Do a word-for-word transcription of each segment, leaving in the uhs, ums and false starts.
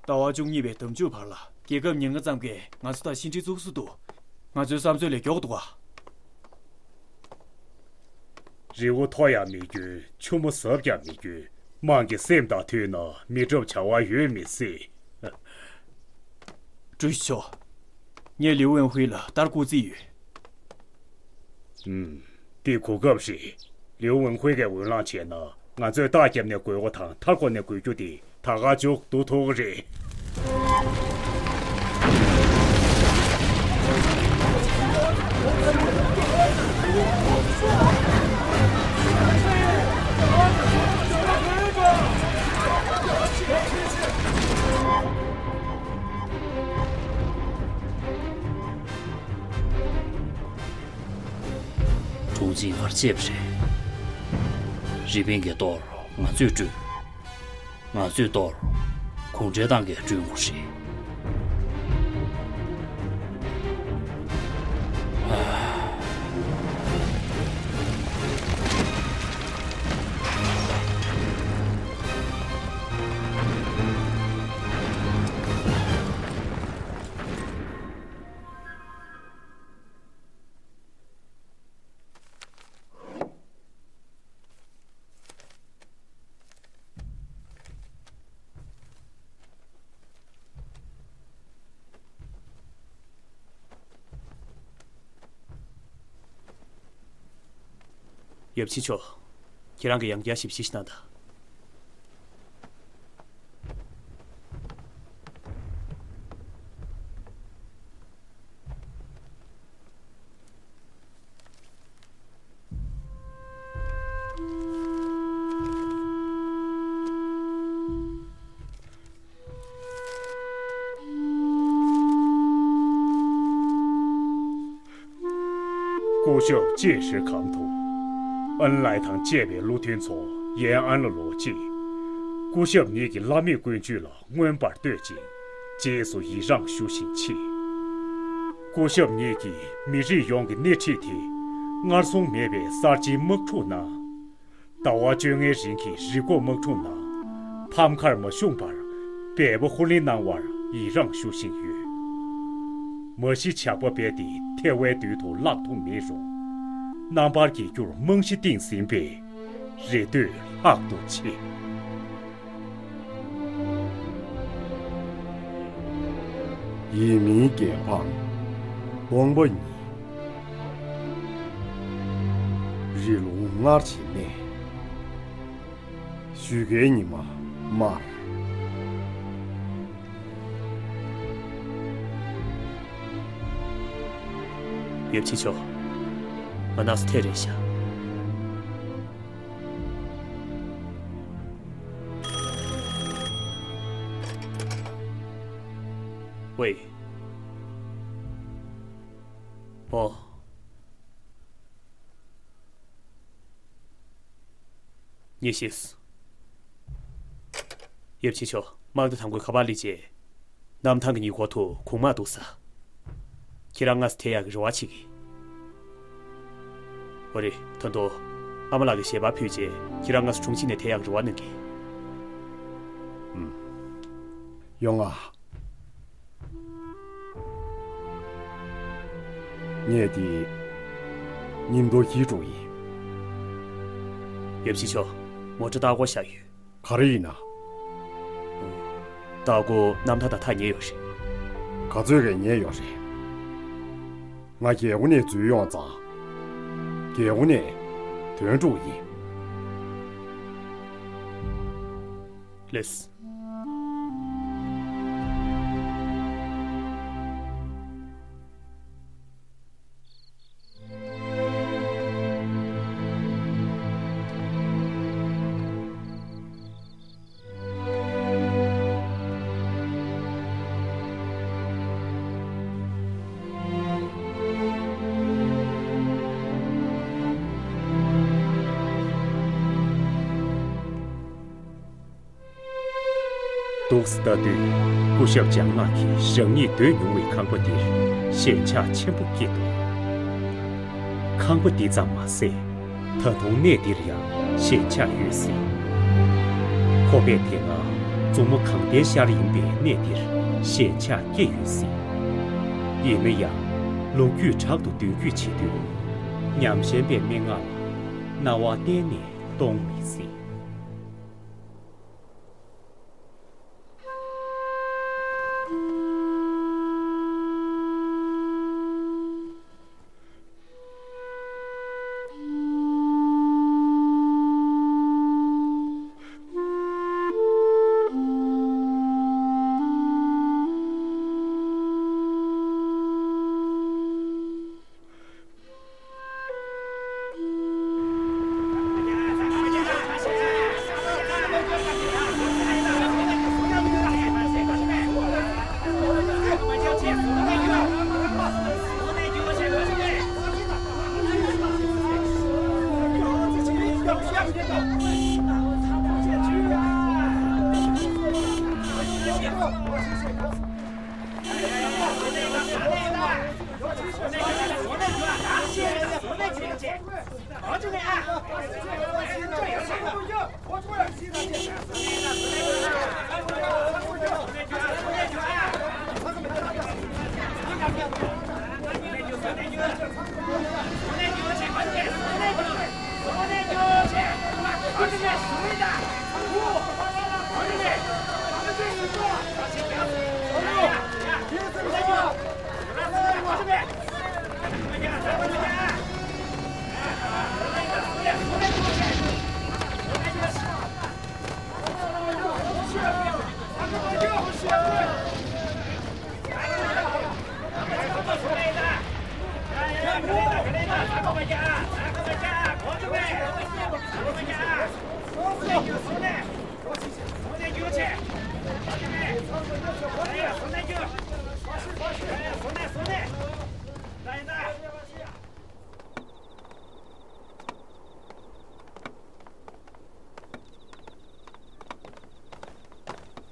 ཟླ་བ་བཅུ་གཉིས་པའི་ཟླ་མཇུག་བར་ལ་རྒྱལ་ཁབ་ཉེར་ལྔ་ཙམ་གྱིས་ང་ཚོ་དང་ཕྱི་འབྲེལ་བཙུགས་སྲོལ་འདུག་ང་ཚོའི་བསམ་ཚུལ་ལས་མགྱོགས་འདུག་ག་རི་བོ་མཐོ་ཡང་མི་སྐྱོ། ཆུ་མོ་ཟབ་ཀྱང་མི་སྐྱོ། དམངས་ཀྱི་སེམས་དང་མཐུན་ན་མི་འགྲུབ་བྱ་བ་ཡོད་མི་སྲིད། ཀྲུའུ་ཞི་མཆོག་ངས་ལིའུ་ཝེན་ཧུའེ་ལ་ལྟར་སྐུར་རྩིས་ཡོད། ཨུམ། འདི་གོ་སྐབས་རེད། ལིའུ་ཝེན་ཧུའེ་གིས་འོས་ལངས་བྱས་ན་ང་ཚོས་རྟགས་བརྒྱབ་ནས་འགོད་དགོས་དང་མཐར་འཁོར་ནས་འགོད་རྒྱུ་དེ། ད་ག་མཇུག་བསྡུ་ཐུབ་ཀྱི་རེད། གྲོང་ཆེན་བར་ཆད་པ་རེད། རི་པིན་གྱི་ལྟོར་ང་ཚོས་བསྐྲུན། ང་ཚོས་གཏོར། གུང་ཁྲན་ཏང་གིས་བསྐྲུན་དགོས་རེད། ཡབ་ཆེན་མཆོག་ཁྱེད་རང་གིས་ཡང་བསྐྱར་ཞིབ་བཤེར་ཞིག་གནང་དང་། སྐུ་ཞབས་ཅེ་ཧྲི་ཁང་དུ་ཨན་ལའི་དང་བཅས་པའི་བློ་མཐུན་ཚོ་ཡན་ཨན་ལ་ལོག་རྗེས། སྐུ་ཞབས་ཉིད་ཀྱི་བླ་མེད་ཀུན་སྤྱོད་ལ་མངོན་པར་བསྟོད་ཅིང་། རྗེས་སུ་ཡི་རངས་ཞུ་བཞིན་མཆིས། སྐུ་ཞབས་ཉིད་ཀྱིས་མི་རིགས་ཡོངས་ཀྱི་སྣེ་ཁྲིད་དེ། སྔར་སོང་མེད་པའི་གསར་བརྗེའི་དམག་འཁྲུག་ནང་། ཟླ་བ་བཅོ་ལྔའི་རིང་གི་རི་འགོག་དམག་འཁྲུག་ནང་། ཕམ་ཁར་མ་ཞུགས་པར་འབད་པ་ཧུར་ལེན་གནང་བར་ཡི་རངས་ཞུ་བཞིན་ཡོད། མ་གཞི་ཇག་པ་རྦད་དེ་ཐལ་བའི་རྡུལ་དུ་བརླག་ཐུབ་མེད་རུང་། རྣམ་པར་རྒྱལ་རྒྱུར་རྨང་གཞི་བཏིང་ཟིན་པས། རེ་འདོད་ལྷག་ཏུ་ཆེ། ཡིན་མིན་རྒྱལ་འབངས་སྟོང་པ་ཉིད། རི་ལུང་སྔར་བཞིན་གནས། ཞུ་སྐལ་ཉི་མ་དམར། ཡབ་ཆེན་མཆོག་ང་ནགས་སུ་ཐད་རན་ཤག་ཝེ། ཨོ། ངས་ཤེས། ཡབ་ཆེན་མཆོག་དམག་སྡེ་དང་པོའི་ཁ་པར་སླེབས་རྗེས། གནམ་ཐང་གི་ཉེ་འཁོར་དུ་གོང་དམག་འདུག་ས། ཁྱེད་རང་སྔ་ས་ཐད་ཡག་གི་རེ་བ་བྱེད་ཀྱི། འོ་རེད། ད་དུང་ཨ་མ་ལགས་ཀྱིས་ཞལ་པར་ཕུལ་རྗེས་ཁྱེད་རང་སྔ་ས་ཁྲུང་ཆིང་ནས་ཐད་ཡག་གི་རེ་བ་གནང་གི། ཨུམ། ཡོང་ང་། ངས་འདི་ཉིན་མོ་ཡིད་འགྲོ་ཡིན། ཡབ་ཆེན་མཆོག་མོ་ཊ་ལྟ་སྐོར་བཞག་ཡོད། ག་རེ་ཡིན་ན། ལྟ་སྐོར་གནམ་ཐང་དང་ཐག་ཉེ་ཡོད་རེད། ག་ཚོད་ཀྱང་ཉེ་ཡོད་རེད། ང་རྒྱལ་སྒོ་ནས་འཛུལ་ཡོང་ཙང་། རྒྱལ་སྒོ་ནས་ཐོན་འགྲོ་ཡིན། ལགས། འདུག་སེ་ལྟ་དུས། སྐུ་ཞབས་ལྗང་ནག་གིས་རང་ཉིད་སྡོད་མྱོང་བའི་ཁང་པ་འདིར་ཞེན་ཆགས་ཆེན་པོ་སྐྱེས་འདུག་ཁང་པ་འདི་ཙམ་མ་ཟད། ད་དུང་གནས་འདིར་ཡང་ཞེན་ཆགས་ཡོད་སྲིད། ཁོ་པས་དེ་སྔ་ སྲུ་མོ་གངས་ལྡན་ཤར་ཡིན་པའི་གནས་འདིར་ཞེན་ཆགས་སྐྱེ་ཡོད་སྲིད། ཡིན་ན་ཡང་ལོ་རྒྱུས་དྲག་ཏུ་མདུན་སྐྱོད་བྱེད་དུས། ཉམས་ཞན་པའི་སྨྲེ་སྔགས་ལ་སྣང་བ་གཏན་ནས་གཏོང་མི་སྲིད།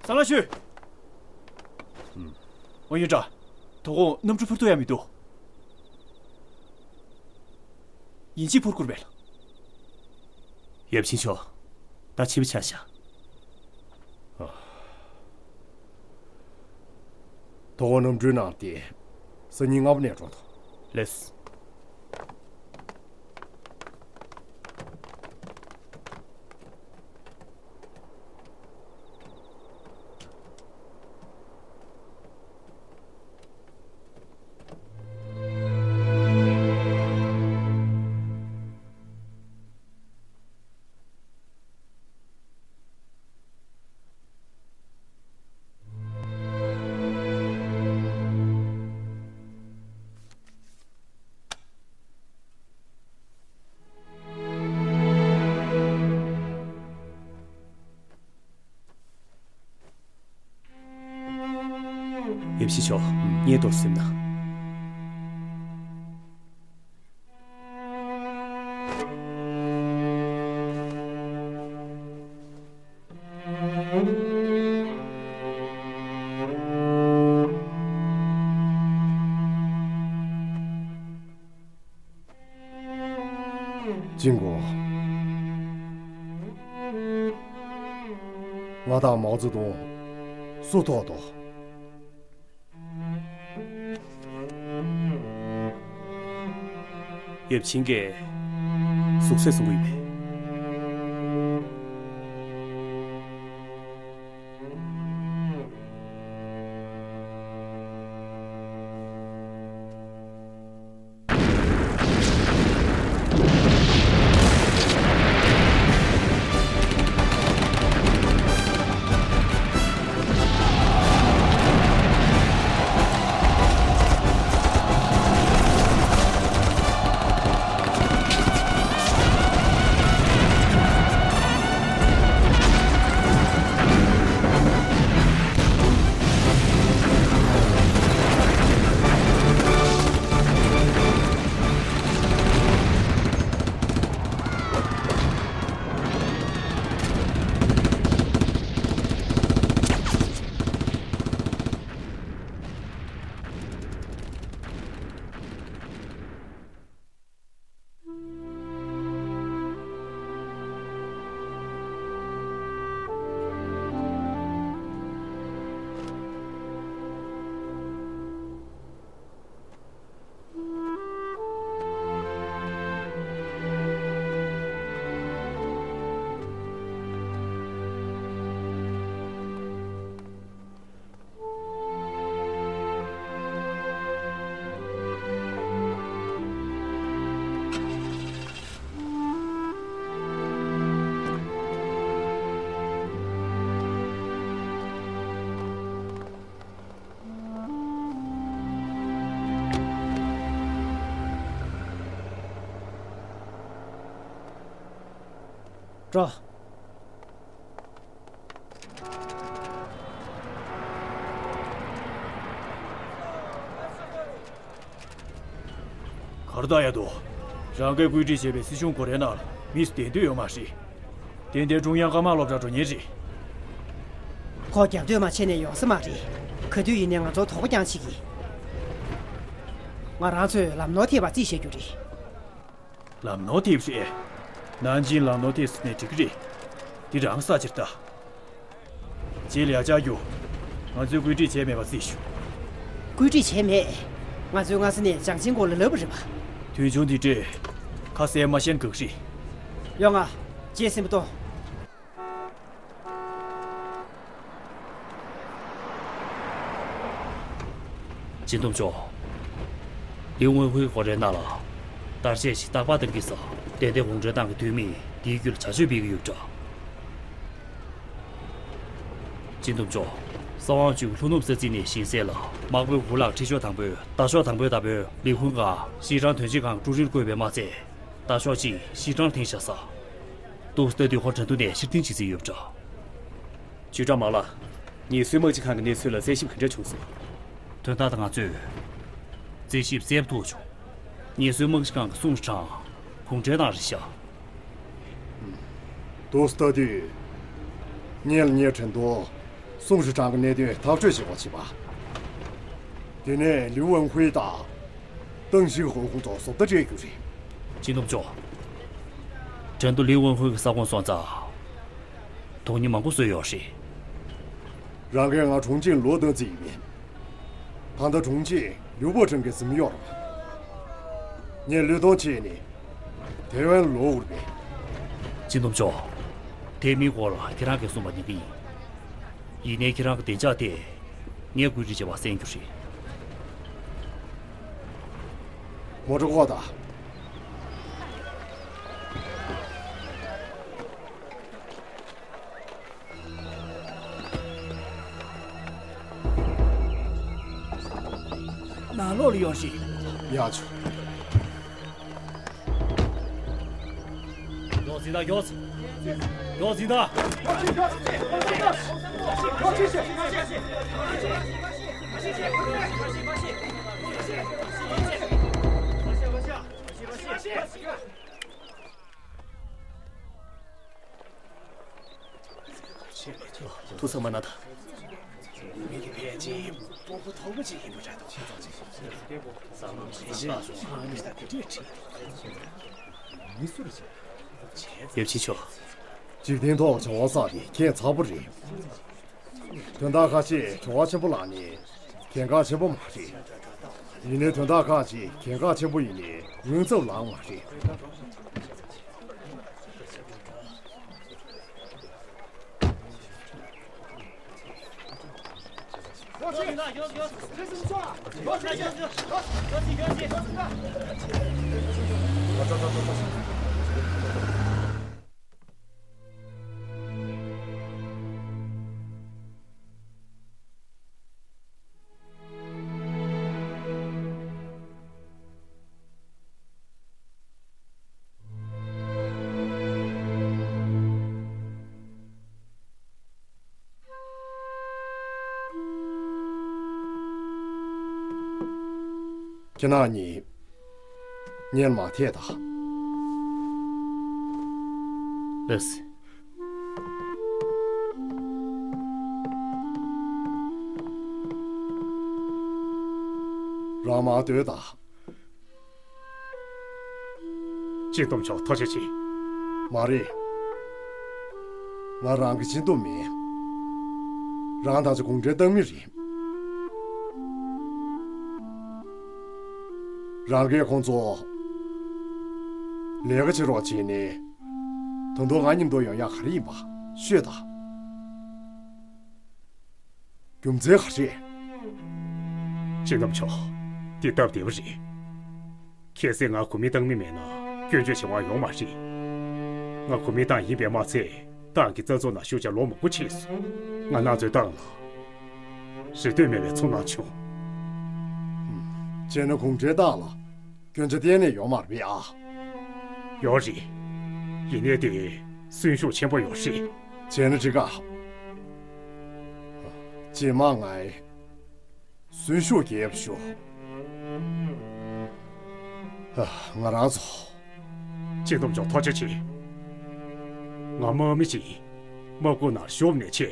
ས་ལ་ཞུ། ཨུམ། ཨོ་ཡོན་ཀྲང་། དོ་དགོང་གནམ་གྲུ་འཕུར་ཐུབ་ཡ་མི་འདུག་ཡིན་གཅིག་འཕུར་དགོས་རེད་པས། ཡབ་ཆེན་མཆོག་ད་ཕྱི་པོ་ཆ་བཞག་ཨ། དོ་དགོང་གནམ་གྲུའི་ནང་དེ་སང་ཉིན་སྔ་པོ་ནས་འགྲོ་དང་། ལེགས། ཡབ་གཞིས་མཆོག་ངས་མདོར་གསུངས་ན། ཅིན་གོ། ང་དང་མའོ་ཙེ་ཏུང་སུ་ཐོག་ཏུ། ཡབ་ཆེན་གྱིས་ཟུག་གཟེར་གསུང་གི་ཡོད་པས། འགྲོ། གར་ད་ཡ་དོ། རང་གིས་བཀོད་སྒྲིག་བྱས་པའི་སྲིད་གཞུང་སྒོ་རའི་ནང་ལ་མི་སུ་བསྡད་འདོད་ཡོད་མ་རེད། ཏན་ཏན་ཀྲུང་དབྱང་ཀརྨ་སློབ་གྲྭ་འགྲོ་མཁན་རེད། ཁོ་རྒྱབ་གཏོད་མ་བྱས་ནས་ཡོང་ས་མ་རེད། ག་དུས་ཡིན་ནའི་ང་ཚོར་དོགས་པ་རྐྱང་བྱེད་ཀྱི། ང་རང་ཚོས་ལམ་ནོར་ཐེབས་པ་རྩིས་བྱ་རྒྱུ་རེད། ལམ་ནོར་ཐེབས་རེད། ནང་ཆེན་ལམ་ནོར་ཐེབས་ཟེར་ནས་འགྲིག་གི་རེད། འདི་རང་ས་ཕྱིར་ལྟ། རྗེས་ལ་ཡར་བཅར་རྒྱུ། ང་ཚོས་བཀོད་སྒྲིག་བྱས་མེད་པ་རྩིས་ཞུ། བཀོད་སྒྲིག་བྱས་མེད། ང་ཚོའི་སྔ་ས་ནས་བྱང་ཆེན་སྐོར་ལ་ལབ་པ་རེད་པ། དོན་ཆུང་འདི་འདྲས། ཁ་གསལ་མ་ཤེས་གང་རེད། ཡོང་ང་། རྗེས་ཟིན་པ་གཏོང་། སྤྱི་འདོམས་མཆོག་ལིའུ་ཝུན་ཧུའེ་སྒོ་རའི་ནང་ལ། བརྡར་ཆད་ཞིག་རྟག་པར་བཏང་གི་ས། ཏན་ཏན་གུང་ཁྲན་ཏང་གི་འཐུས་མིས་འདིའི་རྒྱུད་ལ་བྱ་སྤྱོད་སྤེལ་གྱི་ཡོད་པ་འདྲ། སྤྱི་འདོམས་མཆོག་གསང་བ་བཅུ་ལྷོ་ནུབ་ས་ཚིགས་ནས་ཞིང་སྲེག་ལ་དམག་དཔོན་ཧུ་ལག་ཁྲིད་ཕྱོགས་དང་པོའི་ལྟ་ཕྱོགས་དང་པོའི་ལྟ་བུ་ལི་ཧུན་གང་ཤིན་ཀྲང་དོན་གཅོད་ཁང་ཀྲུའུ་རིན་བསྐོས་པས་མ་ཚད། ལྟ་ཕྱོགས་གཅིག་ཤིན་ཀྲང་ལ་འཐེན་བཞག་ས། ཏོག་ཙམ་ལྟ་དུས་ཁོ་ཁྲེང་ཏུའུ་ནས་ཕྱིར་འཐེན་བྱེད་རྩིས་ཡོད་པ་འདྲ། ཅུས་ཀྲང་མ་ལགས། ངེད་ཚོའི་དམག་སྤྱི་ཁང་གི་གནས་ཚུལ་ལ་གསལ་ཞིབ་ག་འདྲ་བྱུང་སོང་། དོན་དག་དེ་ང་ཚོས་རྩད་ཞིབ་གསལ་པོ་ཐུབ་བྱུང་། ངེད་ཚོའི་དམག་སྤྱི་ཁང་གི་སུང་ཧྲི་ཁྲང་གུང་ཁྲན་ཏང་རེད་ཤག་ཏོག་ཙམ་ལྟ་དུས། ངེད་ལ་ངའི་ཁྲེང་ཏུའུ་སུང་ཧྲི་ཁྲང་གི་གནད་དོན་ཐག་གཅོད་བྱེད་དགོས་བྱེད་པ། དེ་ནས་ལིའུ་ཝུན་ཧུའེ་དང་། ཏང་ཞིག་ཧོ་ཁོང་ཚོ་བཟོ་ལྟ་སྤྲད་རྒྱུ་རེད། སྤྱི་འདོམས་མཆོག་ཁྲེང་ཏུའུ་ལིའུ་ཝུན་ཧུའེ་གི་ས་ཁོངས་སོང་ཙང་། དོན་སྙིང་མང་པོ་བཟོས་ཡོད་རེད། རང་གིས་ང་གྲོང་ཁྱེར་ལོག་བཏང་རྩིས་ཡིན་པས། ད་ལྟ་གྲོང་ཁྱེར་ལིའུ་པོ་ཁྲེང་གིས་འཛིན་ཡོད་རེད། ངས་བློས་གཏོང་བྱས་ནས་ཐའེ་ཝན་ལོག་དགོས་རེད་པས། སྤྱི་འདོམས་མཆོག་དེ་མིན་སྐོར་ལ་ཁྱེད་རང་གིས་གསུངས་པ་ཉན་གི་ཡིན། ཡིན་ནའི་ཁྱེད་རང་གི་བདེ་འཇགས་དེ་ངས་བཀོད་སྒྲིག་བྱས་པ་གསན་རྒྱུ་རེད། མོ་ཊ་བཀོག་དང་། ནང་ལོགས་ལ་ཡོང་ཞིག་ཡག་བྱུང་། ཡོག་ཟིན་ད་ཡོག་ཡོག་ཟིན་ད། ཐུགས་ཚང་མ་ན་ད། མི་དེ་ཕལ་ཆེར་སྤོ་བོ་དོག་པོ་ཅིག་ཡིན་པ་འདྲ་འདུག་ཡབ་ཆེན་མཆོག་འཇིག་རྟེན་ཐོག་བྱ་བ་བསགས་ཏེ་ཁྱད་མཚར་པོ་རེད། དོན་དག་ཁ་ཤས་བྱ་བ་ཆེན་པོ་ལངས་ནས་གལ་འགངས་ཆེན་པོ་མ་རེད། ཡིན་ནའི་དོན་དག་ཁག་ཅིག་གལ་འགངས་ཆེན་པོ་ཡིན་ནའི་ངོ་ཚབ་ལངས་མ་རེད། ཁྱེད་རང་གཉིས། ངས་མ་ཐད་ད། ལགས་སེ། རང་མ་སྡོད་ད། སྤྱི་འདོམས་མཆོག་ཐུགས་རྗེ་ཆེ། མ་རེད། ང་རང་གི་སྤྱི་འདོམས་མིན། རང་ད་ཆ་གུང་ཁྲན་ཏང་མི་རེད། རང་གིས་ཁོང་ཚོ་ལས་ཀ་བྱེད་རོགས་བྱས་ནས། ད་དུང་ང་མཉམ་དུ་ཡོང་ཡག་ག་རེ་ཡིན་པ་ཤོད་ད། རྒྱུ་མཚན་ག་རེ། སྤྱི་འདོམས་མཆོག་འདི་སྟབས་བདེ་པོ་རེད། གལ་སྲིད་ང་གོ་མིན་ཏང་མི་མེད་ན་སྐྱོན་བརྗོད་བྱེད་དབང་ཡོད་མ་རེད། ང་གོ་མིན་ཏང་ཡིན་པས་མ་ཚད་ཏང་གི་རྩ་འཛུགས་ནང་ཞུགས་བྱས་ལོ་མང་པོ་ཕྱིན་སོང་། ང་ནང་ཚོའི་ཏང་ལ་རེ་ལྟོས་མེད་པའི་ཚོར་སྣང་བྱུང་། བྱས་ན་གུང་ཁྲན་ཏང་ལ་སྐྱོན་ཆ་གཏན་ནས་ཡོད་མ་རེད་པས་ཨ། ཡོད་རེད། ཡིན་ནའི་དེ་ གསོན་ཤུགས་ཆེན་པོ་ཡོད་རེད། བྱས་ན་འགྲིག་ག་རྗེས་མ་ང་གསོན་ཤུགས་རྒྱས་པ་ཞུ། ང་རང་ཚོ། སྤྱི་འདོམས་མཆོག་ཐུགས་རྗེ་ཆེ། ང་དམག་མི་ཞིག་ཡིན། དམག་ཁུལ་ནང་ཞུགས་ནས་ཆེ།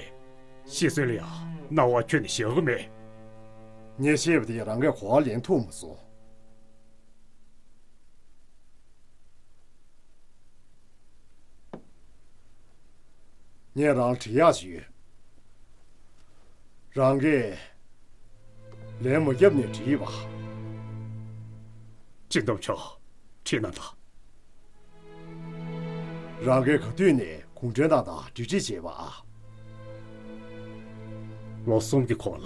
ཤི་གསོན་ལ་ཡང་སྣང་བ་ཁྱོན་ནས་ཞེད་ཀྱི་མེད། ངས་བཤད་པ་དེ་རང་གིས་གོ་བ་ལེན་ཐུབ་མ་སོང་། ངས་རང་ལ་འདྲི་ཡག་ཅིག་ཡོད། རང་གིས་ལན་མ་བརྒྱབ་ནས་དྲིས་པ། སྤྱི་འདོམས་མཆོག་དྲིས་གནང་དང་། རང་གིས་ག་དུས་ནས་གུང་ཁྲན་ཏང་དང་འབྲེལ་འདྲིས་བྱས་པ། ལོ་གསུམ་གྱི་གོང་ལ།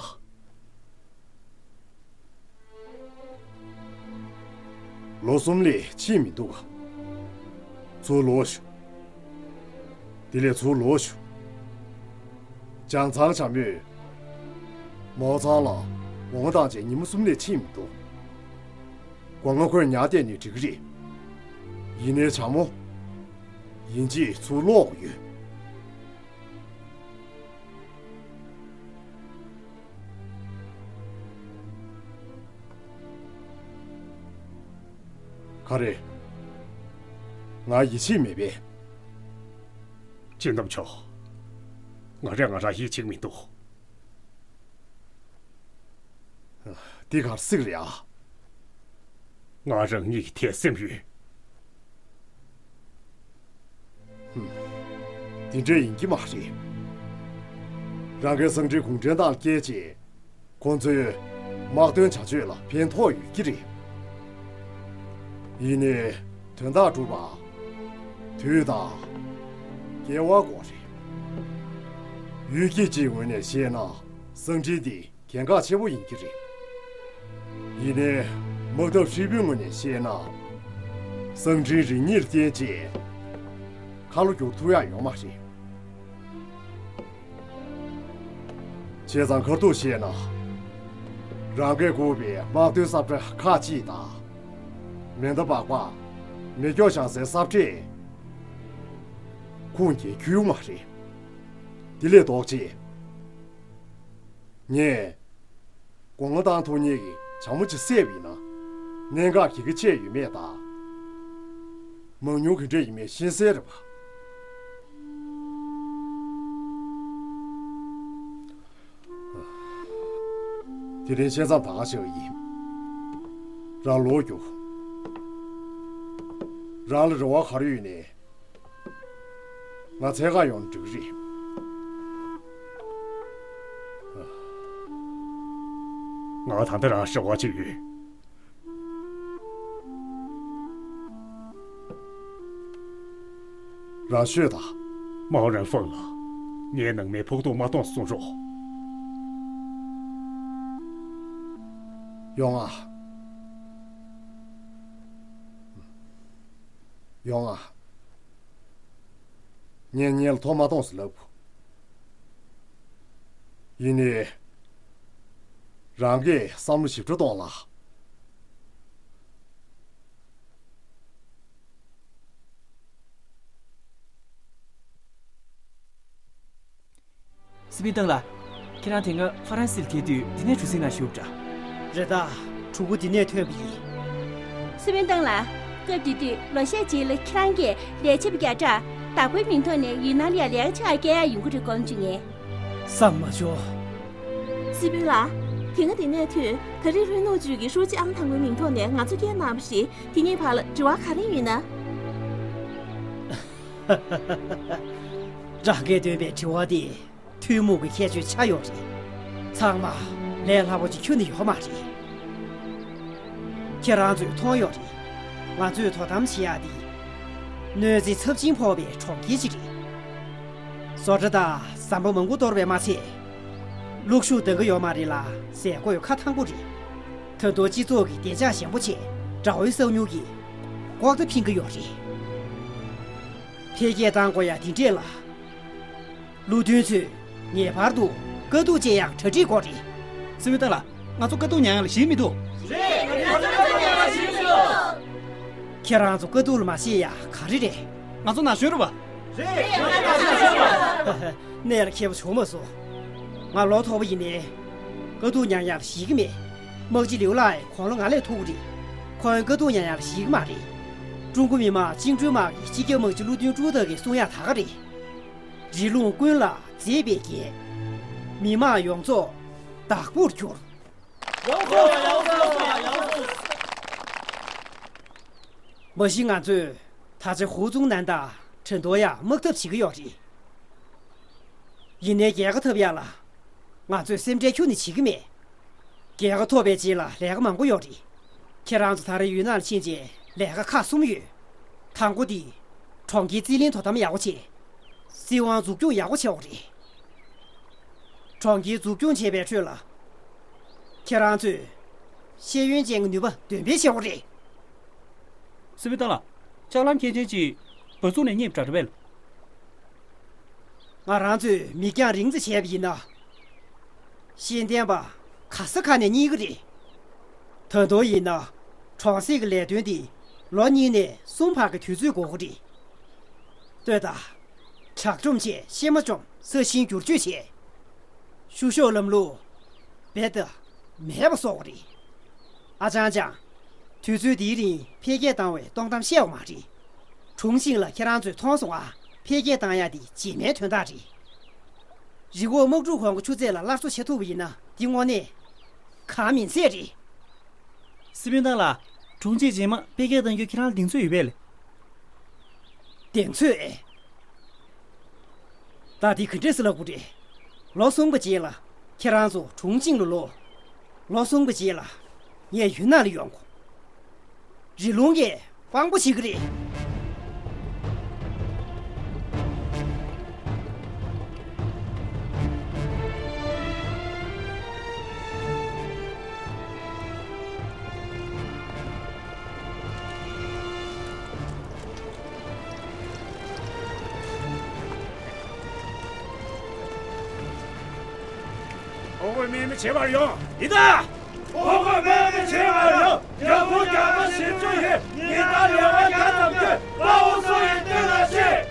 ལོ་གསུམ་ལས་ཕྱིན་མི་འདུག་ཚུར་ལོག་ཤོག་དེ་ལས་ཚུར་ལོག་ཤོག་ཇང་ཚང་བྱམས་པོས་མའོ་ཚང་ལ་སྒོ་ང་བཏང་བྱས་ཉི་མ་གསུམ་ལས་ཕྱིན་མི་འདུག་སྒོ་ང་ཁོས་ཉར་བསྡད་ནས་འགྲིག་གི་རེད། ཡིན་ནའི་བྱམས་པོ། ཡིན་གཅིག་ཚུར་ལོག་དགོས་ཡོད། ག་རེ། ང་ཡིད་ཆེས་མེད་པས། སྤྱི་འདོམས་མཆོག་ང་རང་ང་རང་ཡིད་ཆེས་མི་འདུག་འདི་གར་སྲིད་རེད་ཨ། ང་རང་ཉིད་ཀྱི་དད་སེམས་ཡོད། འདི་འདྲས་ཡིན་གྱི་མ་རེད། རང་གི་སང་ཁྲིན་གུང་ཁྲན་ཏང་བསྐྱལ་རྗེས། ཁོང་ཚོའི་དམག་དོན་བྱ་སྤྱོད་ལ་ཕན་ཐོགས་ཡོད་ཀྱི་རེད། ཡིན་ནའི་དོན་དག་སྒྲུབ་པ། དུས་དང་། འགལ་བ་དགོས་རེད། ཡུལ་སྐྱེས་ཀྱི་ངོས་ནས་བཤད་ན་སང་ཁྲིན་འདི་གལ་འགངས་ཆེ་པོ་ཡིན་གྱི་རེད། ཡིན་ནའི་དམག་འཐབ་ཧྲིལ་པོའི་ངོས་ནས་བཤད་ན། སང་ཁྲིན་རང་ཉིད་ལ་བརྟེན་བྱས་ཁ་ལོ་བསྒྱུར་ཐུབ་ཡག་ཡོད་མ་རེད། བྱས་ཙང་ཁ་ཐུག་བཤད་ན། རང་གིས་བསྐུར་བའི་དམག་དོན་ས་ཁྲ་ཁག་ཅིག་དང་། མེ་མདའ་སྦག་སྦག་མེ་སྒྱོགས་བཞག་སའི་ས་ཁྲས་ཁུངས་སྐྱེལ་རྒྱུ་མ་རེད། དེ་ལས་ལྡོག་ཅིག་ངས་སྒོ་ང་བཏང་ཐུབ་མཁན་གྱི་བྱ་མོ་ཅིག་བསད་པ་ཡིན་ན། གནད་འགག་ག་གི་ཆེ་ཡོད་མེད་དང་། མང་ཉུང་ག་འདྲས་ཡིན་མིན་ཤེས་གསལ་རེད་པ། དེ་རིང་བཤད་མཚམས་ད་ག་བྱེད་པ་ཡིན། རང་ལོག་རྒྱུགས། རང་ལ་རེ་བ་ག་རེ་ཡོད་ནའི། ང་འཚོལ་ག་ཡོང་ན་འགྲིག་གི་རེད། ང་ད་ལྟ་རང་རེ་བ་ཅིག་ཡོད། རང་ཤོད་དང་། མའོ་རན་ཧྥང་ལ་ངའི་ནང་མིའི་ཕོག་ཐུག་མ་གཏོང་གསུང་རོགས། ཡོང་ང་། ཡོང་ང་། ངས་ངེད་ལ་ཐོག་མ་གཏོང་ཟེར་ལབ། ཡིན་ནའི། རང་གིས་བསམ་བློ་ཞིབ་ཕྲ་གཏོང་ལ། སི་པིན་ཏང་ལགས། ཁྱེད་རང་དེ་སྔ་ཧྥ་རན་སི་ལ་བསྡད་དུས་འདི་ནས་གྲུ་གཟིངས་ནང་བཞུགས་པ་འདྲ། རེད་ད། གྲུ་གུ་འདི་ནས་ཐོན་པ་ཡིན། སི་པིན་ཏང་ལགས། སྐབས་དེ་དུས་ལོ་ཤས་རྗེས་ལ་ཁྱེད་རང་གིས་ལས་བྱེད་པ་བརྒྱ་ཕྲག་བདག་པོའི་མིང་ཐོག་ནས་ཡུན་ནན་ལ་ཡ་ལས་ཀ་བྱེད་ག་སྐྱེལ་ཡག་ཡོང་གི་རེད་དགོངས་བྱུང་ངས། བསམ་མ་བྱུང་། སི་པིན་ལགས། དེ་སྔ་འདི་ནས་ཐོན་ད་རིང་ལྷོ་ནུབ་ཅུས་ཀྱི་ཧྲུའུ་ཅི་ཨང་དང་པོའི་མིང་ཐོག་ནས་ང་ཚོ་སྐྱེལ་གནང་བ་རེད། དེ་གཉིས་བར་ལ་དྲི་བ་ག་རེ་ཡོད་ན། རང་གིས་འདོན་པའི་དྲི་བ་དེ་ཐུན་མོང་གི་ཁྱད་ཆོས་ཆགས་ཡོད་རེད། ཚང་མ་ལས་སླ་པོ་ཅིག་ཁྱོན་ནས་ཡོད་མ་རེད། ཁྱེད་རང་ཚོས་མཐོང་ཡོད་རེད། ང་ཚོས་དོ་དམ་བྱེད་ཡག་འདི་གནོད་འཚེ་ཚབས་ཆེན་ཕོག་པའི་གྲོང་ཁྱེར་ཅིག་རེད། བཟོ་གྲྭ་དང་ཟམ་པ་མང་པོ་གཏོར་བས་མ་ཚད། གློག་ཤུགས་འདང་གི་ཡོད་མ་རེད་ལ་ཟས་གོས་ཁ་ཐང་པོ་རེད། ད་དུང་སྤྱི་ཚོགས་ཀྱི་བདེ་འཇགས་ཞན་པོ་བྱས་དགྲ་བོའི་གསང་མྱུལ་གྱིས་ལྐོག་ལྟ་འཕེན་གྱི་ཡོད་རེད། འཕེལ་རྒྱས་བཏང་དགོས་ཡ་དེ་འདྲས་ལ། བློ་མཐུན་ཚོས་ངེས་པར་དུ་དཀའ་སྡུག་སྤྱད་ཡག་གྲ་སྒྲིག་དགོས་རེད། སི་པིན་ཏང་ལགས། ང་ཚོ་དཀའ་སྡུག་མྱངས་ཡག་ལ་ཞེན་མི་འདུག་ཁྱེད་རང་ཚོ་དཀའ་སྡུག་ལ་མ་ཞེན་ཡག་ག་རེ་རེད། ང་ཚོ་ན་གཞོན་རེད་པ། གནས་ལ་མཁས་པོ་བྱུང་མ་སོང་། ང་ལོ་མཐོ་པོ་ཡིན་ནའི། དཀའ་སྡུག་མྱངས་ཡག་ལ་ཞེད་ཀྱི་མེད། དམག་སྤྱི་ལིའུ་ལགས་ཡང་དགུང་ལོ་ང་ལས་མཐོ་པོ་རེད། ཁོང་དཀའ་སྡུག་མྱངས་ཡག་ལ་ཞེད་ཀྱི་མ་རེད། ཀྲུང་གོ་མི་དམངས་བཅིངས་འགྲོལ་དམག་གི་སྤྱི་ཁྱབ་དམག་སྤྱི་བློ་མཐུན་ཀྲུའུ་ཏེ་གིས་གསུང་ཡག་ད་ག་རེད། རི་ཀླུང་ཀུན་ལ་མཛེས་པའི་རྒྱན། མི་དམངས་ཡོངས་རྫོགས་བདག་པོར་གྱུར། ཡག་སོ་ཡག་སོ་ཡག་སོ། མ་གཞི་ང་ཚོས་ད་ཆ་ཧུའུ་ཙུང་ནན་དང་ཁྲིན་ཏོ་ཡ་དམག་འཐབ་བྱེད་ཀྱི་ཡོད་རེད། ཡིན་ནའི་རྒྱལ་ཁ་ཐོབ་ཡག་ལ་ང་ཚོས་སེམས་ཁྲལ་ཁྱོན་ནས་བྱེད་ཀྱི་མེད། རྒྱལ་ཁ་ཐོབ་པའི་རྗེས་ལ་ལས་ཀ་མང་པོ་ཡོད་རེད། ཁྱེད་རང་ཚོ་ད་རེས་ཡུན་ནན་ཕྱིན་རྗེས་ལས་ཀ་ཁག་གསུམ་ཡོད། དང་པོ་དེ། གྲོང་ཁྱེར་རྩིས་ལེན་དོ་དམ་ཡག་པོ་བྱེད། སྲིད་དབང་འཛུགས་སྐྱོང་ཡག་པོ་བྱེད་དགོས་རེད། གྲོང་ཁྱེར་འཛུགས་སྐྱོང་བྱེད་པའི་ཁྲོད་ལ། ཁྱེད་རང་ཚོས་ཤེས་ཡོན་ཅན་གྱི་ནུས་པ་འདོན་སྤེལ་བྱེད་དགོས་རེད། སི་པི་ཏང་ལགས། ལྕགས་ལམ་མཁན་ཆེན་གྱིས་བ་ཚུགས་ནས་རྙེད་པ་འདྲ་རེད་པས། ང་རང་ཚོས་མིག་རྒྱང་རིང་ཙམ་བྱས་པ་ཡིན་ན། ཤེས་ལྡན་པ་ག་ས་ག་ནས་རྙེད་ཀྱི་རེད། ད་དུང་ཡིན་ན་གྲོང་གསེབ་ཀྱི་ལས་དོན་དེ་ལོ་གཉིས་ནས་གསུམ་བར་གྱི་དུས་ཚོད་དགོས་ཀྱི་རེད། ལྟོས་དང་། དྲག་སྒྲོམ་བྱས་ཤེལ་མ་བཅོམ་ས་ཞིང་བསྒྱུར་བཅོས་བྱས། བཤུ་གཞོག་ལམ་ལུགས་རྦད་དེ་མེད་པ་བཟོ་དགོས་རེད། ཨ་ཅང་ཅང་། དུས་ཚོད་འདིའི་རིང་འཕེལ་རྒྱས་བཏང་བའི་སྟོང་གཏམ་བཤད་པ་མ་རེད། གྲུང་ཤིང་ལ་ཁྱེད་རང་ཚོས་མཐོང་སོང་ཨ། འཕེལ་རྒྱས་བཏང་ཡག་འདི་རྗེས་མའི་དོན་དག་རེད། རི་འོག་དམག་འཁྲུག་གོང་གི་ཆུ་ཚད་ལ་སླར་གསོ་བྱེད་ཐུབ་པ་ཡིན་ན་འདི་དངོས་གནས་གང་མིན་ཚད་རེད། སི་པིན་ཏང་ལགས། དྲུང་ཆེ་རྗེས་མ་འཕེལ་རྒྱས་གཏང་རྒྱུའི་ཁྱེད་རང་ལ་གདེང་ཚོད་ཡོད་པས་ལགས། གདེང་ཚོད་ཨེ། ད་འདི་ག་འདྲས་སེ་ལབ་དགོས་རེད། ལོ་གསུམ་གྱི་རྗེས་ལ་ཁྱེད་རང་ཚོ་གྲུང་ཅིང་ལ་ལོག་ལོ་གསུམ་གྱི་རྗེས་ལ་ངས་ཡུན་ནན་ལ་ཡོང་དགོས། རི་ལུང་གིས་དཔང་པོ་བྱེད་ཀྱི་རེད། ཐོ་འགོད་དམག་མི་བྱེད་པར་ཡོང་། ཡིན་ད། ཐོ་འགོད་དམག་མི་བྱེད་པར་ཡོང་། རྒྱབ་ཁུངས་རྒྱ་དམག་ཞིབ་འཇུག་ཡོད། ཉིན་ལྟར་ལས་དབང་བརྒྱ་ཙམ་བསྐྱོད། དཔའ་བོ་སུ་ཡིན་ལྟོས་དང་ཤེས།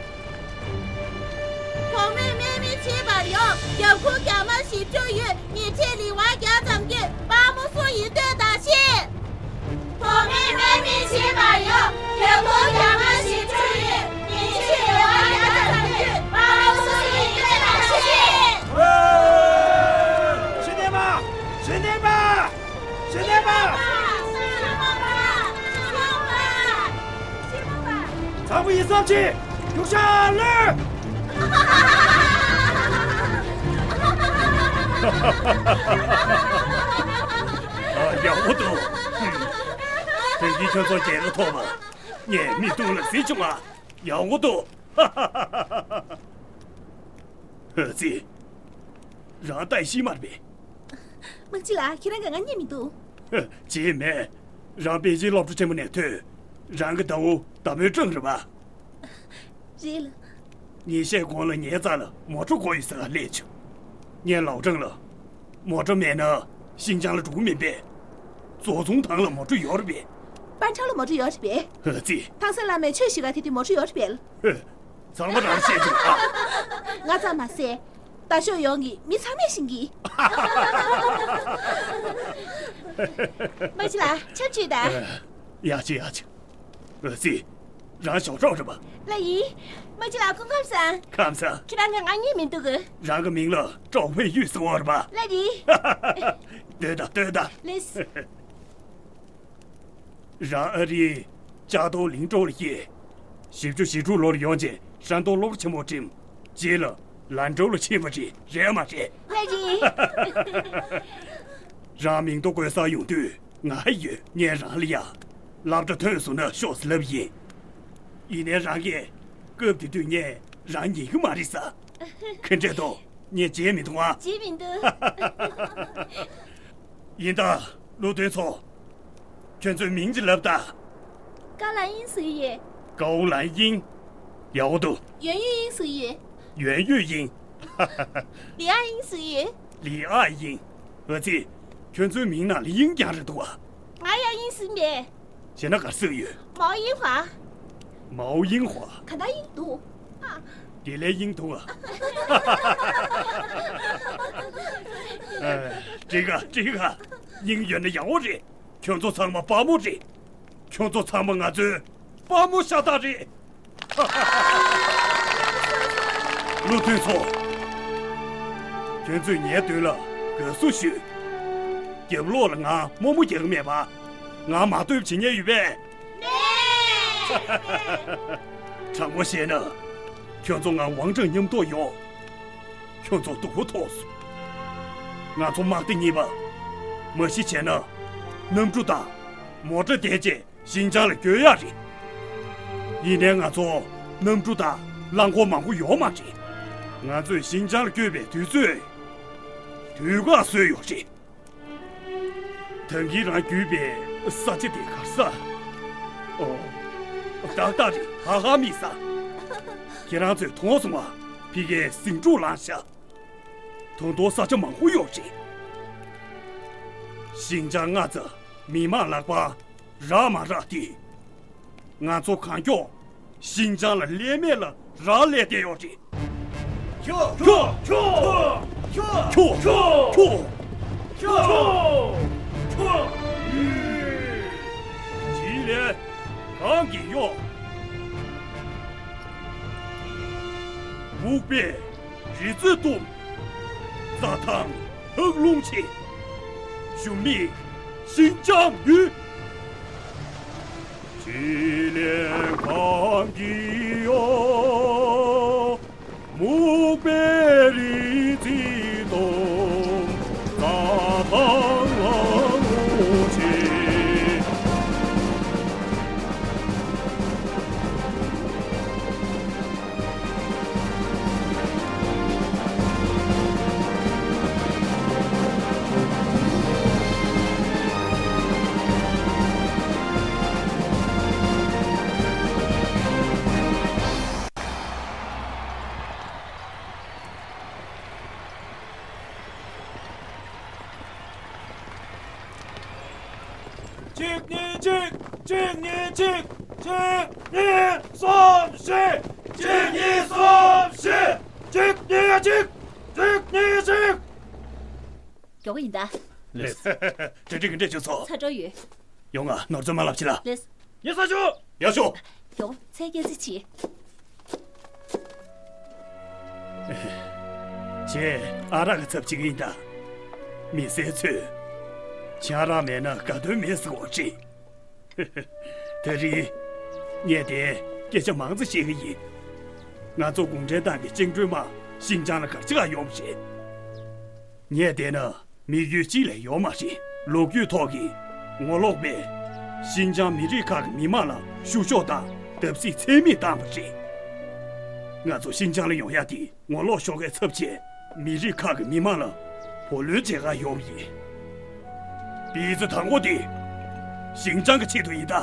ཐོག་མའི་དམག་མི་བྱེད་པར་ཡོང་། རྒྱབ་ཁུངས་རྒྱ་དམག་ཞིབ་འཇུག་ཡོད། ཉིན་ཕྱེད་ལི་ཝང་བརྒྱ་ཙམ་བསྐྱོད། དཔའ་མོ་སུ་ཡིན་ལྟོས་དང་ཤེས། ཐོག་མའི་དམག་མི་བྱེད་པར་ཡོང་། རྒྱབ་ཁུངས་རྒྱ་དམག་ཞིབ་འཇུག་ཡོད། ཉིན་ཕྱེད་ལི་ཝང་བརྒྱ་ཙམ་བསྐྱོད། དཔའ་མོ་སུ་ཡིན་ལྟོས་དང་ཤེས། ཤེས་ལྡན་པ། ཤེས་ལྡན་པ། ཤེས་ལྡན་པ། ཚང་མ་ཡིད་གསུམ་གྱིས་རྒྱུག་ཤར་ལོས། ཡག་པོ་འདུག་དེང་གི་ཁྱོད་ཚོ་རྒྱལ་ཁ་ཐོབ་པ། ངས་མི་འདུག་ལ་གཟིགས་བྱུང་ང་། ཡག་པོ་འདུག་ཨ་ཙི། རང་ལྟ་ཤི་མར་པས། དམག་སྤྱི་ལགས། ཁྱེད་རང་གིས་ང་རྙེད་མི་འདུག་ཅི་མེད། རང་པེ་ཅིན་སློབ་གྲྭ་ཆེན་མོ་ནས་ཐོན། རང་གི་ཟླ་བོ་ཟླ་མོའི་སྤྲང་རེད་པ། རེད་ལ། ཉིན་ཤས་གོང་ལ་ངའི་རྩ་ལ་མོ་ཊ་དགོས་ཡོད་ཟེར་ག་སླེབས་བྱུང་། ངས་ལའོ་ཀྲང་ལ། མོ་ཊ་མེད་ན་ཤིན་ཅང་ལ་འགྲོ་གི་མིན་པས། ཙོ་ཙུང་ཐང་ལ་མོ་ཊ་ཡོད་རེད་པས། པན་ཁྲའོ་ལ་མོ་ཊ་ཡོད་རེད་པས། ཨ་ཙི། ཐང་སན་བླ་མས་ཆོས་ཞུ་ག་དེ་དུས་མོ་ཊ་ཡོད་རེད་པས། ཚང་མ་རང་བཤད་བྱུང་ཨ། ང་ཙམ་མ་ཟད། རྡ་ཤོད་ཡོངས་ཀྱི་མི་ཚང་མས་ཤེས་ཀྱི། དམག་སྤྱི་ལགས། ཆབ་ཅིག་ད། ཡག་ཅིག་ཡག་ཅིག་ཨ་ཙི། རང་ཞའོ་ཀྲོའུ་རེད་པ། ལགས་ཡིན། དམག་སྤྱི་ལགས་སྐུ་ཁམས་བཟང་། ཁམས་བཟང་། ཁྱེད་རང་གིས་ང་རྙེད་མི་འདུག་གི། རང་གི་མིང་ལ་ཀྲོའུ་ཧུའེ་ཡུས་ཟེར་བ་རེད་པ། ལགས་རེད། ལྟོས་དང་ལྟོས་དང་། ལགས། རང་ཨ་རིའི་ཅ་ཏོ་ལིང་ཀྲོའུ་ལ་སྐྱེས། བཞི་བཅུ་ཞེ་དྲུག་ལོར་ཡོང་རྗེས་ཧྲན་ཏུང་སློབ་གྲྭ་ཆེན་མོར་འགྲིམས། རྗེས་ལ་ལན་ཀྲོའུ་ལ་ཕྱིན་པ་རེད། རེད་མ་རེད། ལགས་རེད། རང་མིང་ཐོ་འགོད་སར་ཡོང་དུས་ང་ཡོད། ངས་རང་ལ་ཡ། སློབ་གྲྭ་ཐོན་སོང་ན་ཤོག་ཟེར་ལབ་ཡིན། ཡིན་ནའི་རང་གིས་སྐབས་དེ་དུས་ངས་རང་ཉན་གི་མ་རེད་ས། ག་འདྲས་འདུག་ངས་བརྗེད་མི་འདུག་ཨ། བརྗེད་མི་འདུག་ཡིན་ད། བློ་མཐུན་ཚོ། ཁྱོད་ཚོའི་མིང་ཅིག་ལབ་དང་། ཀའོ་ལན་དབྱིང་ཟེར་གྱི་ཡོད། ཀའོ་ལན་དབྱིང་། ཡག་པོ་འདུག་ཡོན་ཡུས་དབྱིང་ཟེར་གྱི་ཡོད། ཡོན་ཡུས་དབྱིང་། ལི་ཨ་དབྱིང་ཟེར་གྱི་ཡོད། ལི་ཨ་དབྱིང་། ཨ་ཙི། ཁྱོད་ཚོའི་མིང་ནང་ལ་དབྱིང་རྐྱང་རེད་འདུག་བ། ང་ཡང་དབྱིང་ཟེར་གྱི་མེད། བྱས་ན་ག་རེ་ཟེར་གྱི་ཡོད། མའོ་དབྱིང་ཧྭ། མའོ་དབྱིང་ཧྭ། ག་ད་དབྱིང་འདུག་དེ་ལས་དབྱིངས་འདུག་ག་ཨ། འགྲིག་ག་འགྲིག་ག་དབྱིངས་ཡོད་ན་ཡག་པོ་རེད། ཁྱོད་ཚོ་ཚང་མ་དཔའ་མོ་རེད། ཁྱོད་ཚོ་ཚང་མ་ང་ཚོའི་དཔའ་མོ་ཤ་སྟག་རེད། བློ་མཐུན་ཚོ། ཁྱོད་ཚོས་ངའི་མདུན་ལ་དགའ་བསུ་ཞུས། རྒྱབ་ལོགས་ལ་ང་རྨོ་མོ་རྒྱག་མེད་པ། ང་མ་བསྟོད་བྱེད་མཁན་ཡོད་པས། མེད། དྲང་པོ་བཤད་ན། ཁྱོད་ཚོ་ང་ཝང་ཀྲང་མཉམ་ཐོག་ཡོང་། ཁྱོད་ཚོ་སྡུག་པོ་ཐོགས་སོང་། ང་ཚོ་དམག་སྡེ་གཉིས་པ། མ་གཞི་བྱས་ན། གནམ་གྲུ་དང་། མོ་ཊ་དེ་བཅས་ཤིན་ཅང་ལ་བསྐྱོད་ཡག་རེད། ཡིན་ནའི་ང་ཚོ་གནམ་གྲུ་དང་རླངས་འཁོར་མང་པོ་ཡོད་མ་རེད། ང་ཚོས་ཤིན་ཅང་ལ་བསྐྱོད་པའི་དུས་ཚོད་དུས་བཀག་བཟོས་ཡོད་རེད། ད་གིན་རང་བརྒྱུད་པའི་ས་ཆ་དེ་ག་ས། ཨོ། ཏག་ཏག་རེད། ཧ་ཧ་མི་ས། ཁྱེད་རང་ཚོས་མཐོང་སོང་ང་། ཕ་གིའི་ཟིང་འཁྲུག་ལངས་ཤག་ད་དུང་ས་ཆ་མང་པོ་ཡོད་རེད། ཤིན་ཅང་མངའ་ས་མི་དམངས་ལག་པ་རག་མ་རག་དེ། ང་ཚོ་གང་མགྱོགས་ཤིན་ཅང་ལ་ལྷད་མེད་ལ་རག་ལས་བསྡད་ཡོད་རེད། ཁྱོ། ཁྱོ། ཁྱོ། ཁྱོ། ཁྱོ། ཅི་ལས་གང་གི་གཡོག་སྨུག་པས་རི་རྩེ་སྟོང་། རྩྭ་ཐང་ལྷགས་རླུང་ཆེ། ཞུམ་མེད་ཤིན་ཅང་ཡུལ། ཅི་ལས་གང་གི་གཡོག་སྨུག་པའི་རི་རྩེ་སྟོང་། རྩྭ་ཐང་ལྷགས་རླུང་ཆེ། གཅིག་གཉིས་གཅིག་གཅིག་གཉིས་གཅིག་གཅིག་གཉིས་གསུམ་བཞི། གཅིག་གཉིས་གསུམ་བཞི། གཅིག་གཉིས་གཅིག་གཅིག་གཉིས་གཅིག་མགྱོགས་པོ་ཡིན་ད། ལེགས། འདྲ་འདྲ་གི་འདྲ་བྱུང་སོང་། ཚ་དྲོད་ཡོད། ཡོང་ང་། ནོར་འཛོལ་མ་ལབ་བྱེད་ལ། ལེགས། ཡ་ས་ཞུ། ཡ་ཞུ། ཡོང་། ཚད་སྐྱེལ་རྩིས་བྱེད། བྱས། ཨ་རག་གི་ཚབ་བྱེད་ཀྱི་ཡིན་ད། མི་སེར་ཚོས། ཆང་རག་མེད་ན་དགའ་སྟོན་མེད་ཟེར་གོ་ཅི། དེ་རིང་། ངས་དེ་སྐད་ཆ་མང་ཙམ་བཤད་ཀྱི་ཡིན། ང་ཚོ་གུང་ཁྲན་ཏང་གི་བཅིངས་འགྲོལ་དམག་ཤིན་ཅང་ལ་ག་རེ་བྱེད་ག་ཡོང་བ་རེད། ངས་བལྟས་ན་དམིགས་ཡུལ་གཅིག་ལས་ཡོད་མ་རེད། ལོ་རྒྱུས་ཐོག་གི་ངོ་ལོག་པས་ཤིན་ཅང་མི་རིགས་ཁག་གི་མི་དམངས་ལ་བཤུ་གཞོག་དང་བརྡབ་གསིག་ཚད་མེད་བཏང་བ་རེད། ང་ཚོ་ཤིན་ཅང་ལ་ཡོང་ཡ་དེ་ངོ་ལོག་ཤོག་ཁའི་ཚབ་བྱས་མི་རིགས་ཁག་གི་མི་དམངས་ལ་བུ་ལོན་འཇལ་ག་ཡོང་བ་ཡིན། པི་ཙི་དང་པོ་དེ་ཤིན་ཅང་གི་ཆེད་དུ་ཡིན་ད།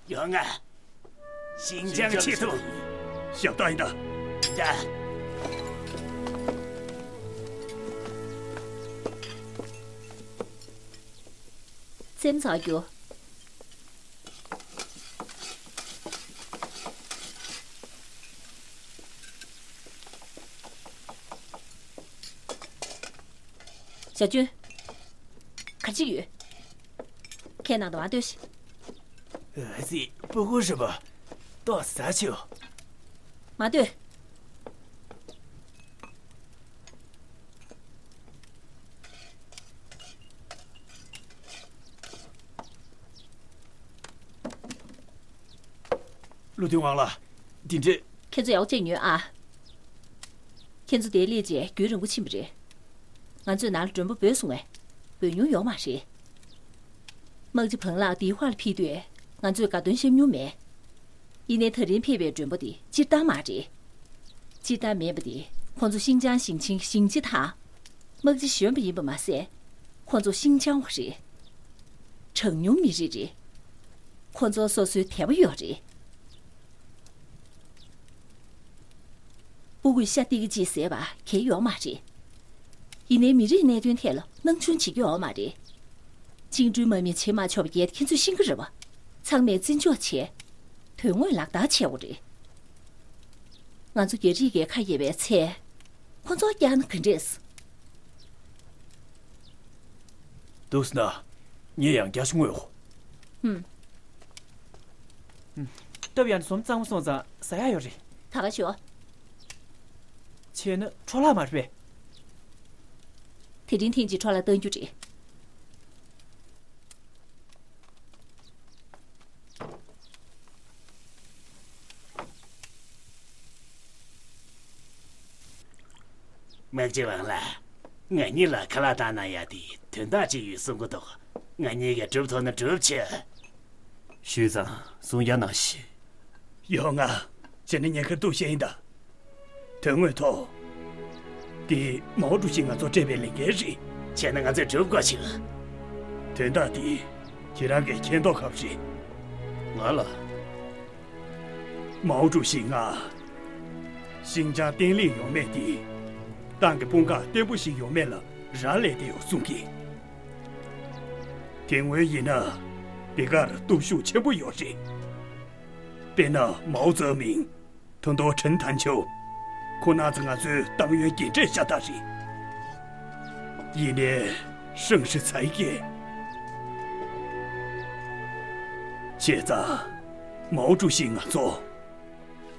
ཡོང་ང་། ཤིན་ཅང་གི་ཆེད་དུ། ཞབས་ཏག་ཡིན་ད། ད། སེམས་ཚ་རྒྱུ། ཞའོ་ཅུན། ག་རེ་བྱེད་ཀྱི་ཡོད། ཁའི་ནང་དུ་མ་ལྟོས་ཤིག་ཨ་ཙི། སྤུ་གུ་རེད་པ། ཏོག་ཟ་བྱོས། མ་ལྟོས། བློ་མཐུན་ཝང་ལགས། འདི་འདྲས། ཁྱེད་ཚོ་ཡག་པོ་བྱས་ཉོན་ཨ། ཁྱེད་ཚོ་འདིར་སླེབས་རྗེས་རྒྱུན་རིང་པོ་ཕྱིན་པ་རེད། ང་ཚོས་ནང་ལ་མགྲོན་པོ་འབོད་སོང་བས། འབོད་མྱོང་ཡོད་མ་རེད། དམག་སྤྱི་བང་ལགས་འདིའི་ཧྭ་ལ་ཕེབས་དུས་ང་ཚོས་དགའ་སྟོན་བཤམས་མྱོང་མེད། ཡིན་ནའི་ད་རིང་ཕེབས་པའི་མགྲོན་པོ་དེ་སྤྱིར་བཏང་མ་རེད། སྤྱིར་བཏང་མིན་པ་དེ་ཁོང་ཚོ་ཤིན་ཅང་ཞིང་ཆེན་ཞིང་ཆེན་དང་། དམག་སྤྱི་གཞོན་པ་ཡིན་པ་མ་ཟད། ཁོང་ཚོ་ཤིན་ཅང་བ་རེད། གྲངས་ཉུང་མི་རིགས་རེད། ཁོང་ཚོ་སོ་སོའི་དད་པ་ཡོད་རེད། སྤུ་གུས་ཤ་ཏི་གི་ཅིག་བཟས་པ་གལ་ཡོད་མ་རེད། ཡིན་ནའི་མི་རིགས་གནད་དོན་ཐད་ལ་སྣང་ཆུང་བྱེད་ཀྱི་ཡོད་མ་རེད། བཅིངས་འགྲོལ་དམག་མི་བྱེད་མ་ཆོག་པ་གལ་ཏེ་ཁྱེད་ཚོས་ཤེས་ཀྱི་རེད་བ། ཚང་མས་བརྩི་འཇོག་བྱས། དོན་དངོས་ལག་བསྟར་བྱས་པ་རེད། ང་ཚོ་རྒྱ་རིགས་ཀྱི་ཁ་ཡེ་བའི་ཚེ། ཁོ་ཚོ་བཀྱག་ན་ག་འདྲས། འདུག་ཟེར་ན། ངས་ཡང་བརྒྱ་ཞིག་དངོས། ཧུམ། སྟབས་ཡག་ན་ཟོམ་གཙང་མ་སོང་ཙང་ཟ་ཡག་ཡོད་རེད། ད་ག་ཞོག་བྱས་ན་འཕྲོ་བརླག་མ་རེད་པས། དེ་རིང་ཐེངས་གཅིག་འཕྲོ་བརླག་གཏང་རྒྱུ་རེད། དམག་སྤྱི་ཝང་ལགས། ང་གཉིས་ལ་ཁ་ལག་བཏང་གནང་ཡག་དེ་དོན་དག་ཅིག་ཡོད་གསུང་གི་འདུག་ང་གཉིས་ཀྱིས་སྒྲུབ་ཐུབ་ན་སྒྲུབ་བྱེད། ཞུས་ཙང་གསུང་ཡག་གནང་ཞིག་ཡོང་ང་། བྱས་ན་ངས་ཁ་ཐུག་བཤད་ཡིན་ད། དོན་དངོས་ཐོག་དེ་མའོ་ཀྲུའུ་ཞི་ང་ཚོ་སྤྲད་པའི་ལས་འགན་རེད། བྱས་ན་ང་ཚོས་སྒྲུབ་དགོས་བྱུང་། དོན་དག་དེ་ཁྱེད་རང་གིས་མཁྱེན་མདོག་ཁ་པོ་རེད། ང་ལ། མའོ་ཀྲུའུ་ཞི་ང་ཤིན་ཅང་བརྟན་ལྷིང་ཡོང་མེད་དེ། ཏང་གི་དཔུང་ཁག་བརྟན་པོ་ཞིག་ཡོང་མེད་ལ་རག་ལས་བསྡད་ཡོད་གསུང་གི། དེ་སྔོན་ཡིན་ན་འདི་གར་སྟོབས་ཤུགས་ཆེན་པོ་ཡོད་རེད། དཔེར་ན་མའོ་ཙེ་མིང་། ད་དུང་ཁྲིན་ཐན་ཆའོ། ཁོང་རྣམ་ཚོ་ང་ཚོའི་ཏང་ཡོན་རྒན་གྲས་ཤ་སྟག་རེད། ཡིན་ནའི་ཧྲེང་ཧྲི་ཚའེ་ཀྱིས། བྱས་ཙང་། མའོ་ཀྲུའུ་ཞི་ང་ཚོ།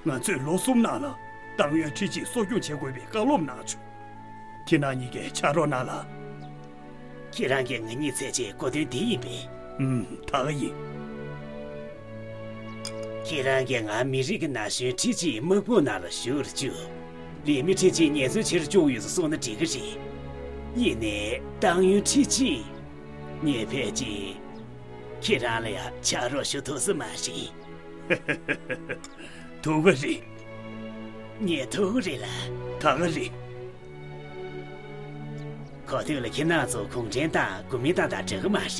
ང་ཚོས་ལོ་གསུམ་ནང་ལ་ཏང་ཡོན་ཁྲིད་ཆེད་གསོ་སྐྱོང་བྱེད་དགོས་པའི་བཀའ་སློབ་གནང་བྱུང་། ཁྱེད་རྣམ་གཉིས་ཀྱིས་ཕྱག་རོགས་གནང་ལ། ཁྱེད་རང་གིས་ང་གཉིས་འཚོལ་ཆེད་གོ་དོན་འདི་ཡིན་པས། ཨུམ། ད་ག་ཡིན། ཁྱེད་རང་གིས་ང་མི་རིགས་ཀྱི་ན་གཞོན་ཁྲིད་ཆེད་དམག་དཔུང་ནང་ལ་ཞུགས་རུ་བཅུག་ལས་མི་ཁྲིད་ཆེད་ཉེན་ཟོན་བྱེད་རུ་བཅུག་ཡོད་ཟེར་གསུངས་ན་འགྲིག་གི་རེད། ཡིན་ནའི་ཏང་ཡོན་ཁྲིད་ཆེད་ངས་ཕལ་ཆེར་ཁྱེད་རང་ལ་ཡང་ཕྱག་རོགས་ཞུ་ཐུབ་ས་མ་རེད། ཐུགས་ཀ་རེད། ངས་ཐུགས་རེད་ལ། ད་ག་རེད། གོ་ཐོས་ལ་ཁྱེད་རྣམ་ཚོ་གུང་ཁྲན་ཏང་གོ་མིན་ཏང་དང་འདྲ་གི་མ་རེད།